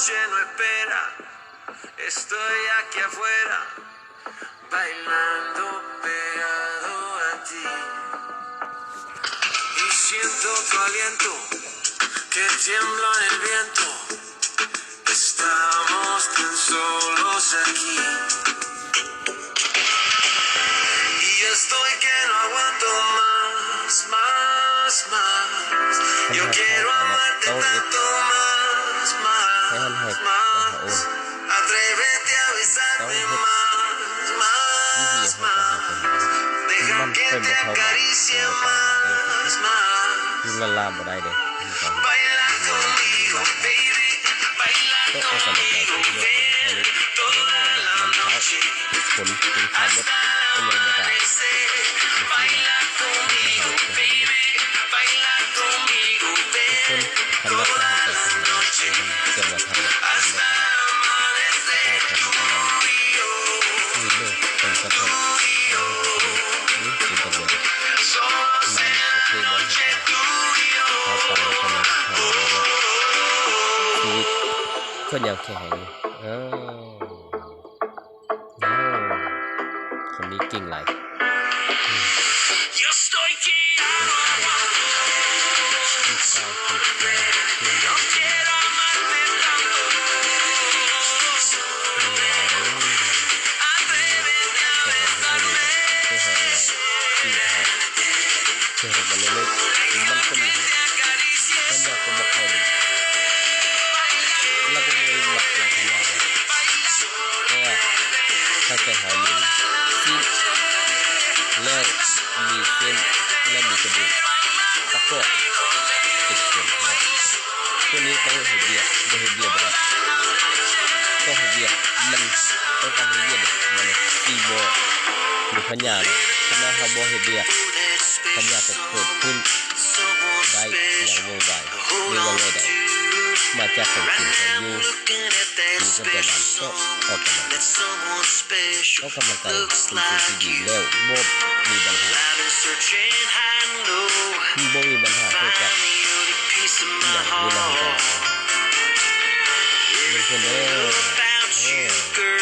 noche no espera. Estoy aquí afuera, bailando pegado a ti. Y siento tu aliento, que tiembla en el viento. Estamos tan solos aquí. Y yo estoy que no aguanto más, más, más. Yo quiero amarte tanto más, más, más. Atrévete a besarme más, más, más. Deja que te acaricie más, más. ຢູ່ລະລາບໍ່ໄດ້ເດ້. ເອີ ມັນເທົາ ຄົນກິນຂ້າວໝົດ ກໍຍັງບໍ່ຕາຍ. ທຸກຄົນ ຄັນວ່າເຮົາໃຈສະຫາຍ ເຈົ້າວ່າທາງໃດ ມັນບໍ່ຕາຍ. ຖ້າເຮົາທຳ ເຮົາເລີກ ເປັນກະທົບ ເປັນຕຳຫຼວດ ມັນໂອເຄບໍ່? ເຮົາໄປ ເຮົາກຳລັງ ເຮົາ ຊີວິດ ຄົນຍັງແຂງ ເອີ ໂອ້ ຄົນນີ້ເກັ່ງຫຼາຍ ອືມ ຄົນຂາຍ ຄົນຂາຍ ຄົນຂາຍ ຄົນຂາຍ ອືມ ແຕ່ເຮົາບໍ່ຮູ້ເດ້ ແຕ່ເຮົາໄດ້ກິນເຂົ້າ ແຕ່ເຮົາບໍ່ໄດ້ເລີກ ມັນກໍມີ ເພາະວ່າກໍບໍ່ເຂົ້າດີ ລະກໍບໍ່ໄດ້ມັກເປັນພະຍາດ ເພາະວ່າຖ້າແຕ່ເຮົາມີຊີ້ນ ແລ້ວມີເສັ້ນ ແລ້ວມີກະດູກປະກອບເປັນຄົນເນາະ. ພວກນີ້ຕ້ອງເຮັດວຽກ ບໍ່ເຮັດວຽກບໍ່ໄດ້ ຕ້ອງເຮັດວຽກ ມັນຕ້ອງການເຮັດວຽກເດ້ ມັນຊິບໍ່ມີພະຍາດເນາະ. ຄັນວ່າເຮົາບໍ່ເຮັດວຽກ ພະຍາດຈະເກີດຂຶ້ນໄດ້ຢ່າງວ່ອງໄວ ຫຼືວ່າງ່າຍດາຍ ມາຈາກການກິນຂອງຢູ່ ຢູ່ປະຈຳວັນ ເພາະອອກກຳລັງ ອອກກຳລັງກາຍເປັນສິ່ງທີ່ດີແລ້ວ ບໍ່ມີບັນຫາ ບໍ່ມີບັນຫາກ່ຽວກັບອີ່ຫຍັງຢູ່ໃນຮ່າງກາຍ ເບິ່ງເພິ່ນເດີ ເອີ.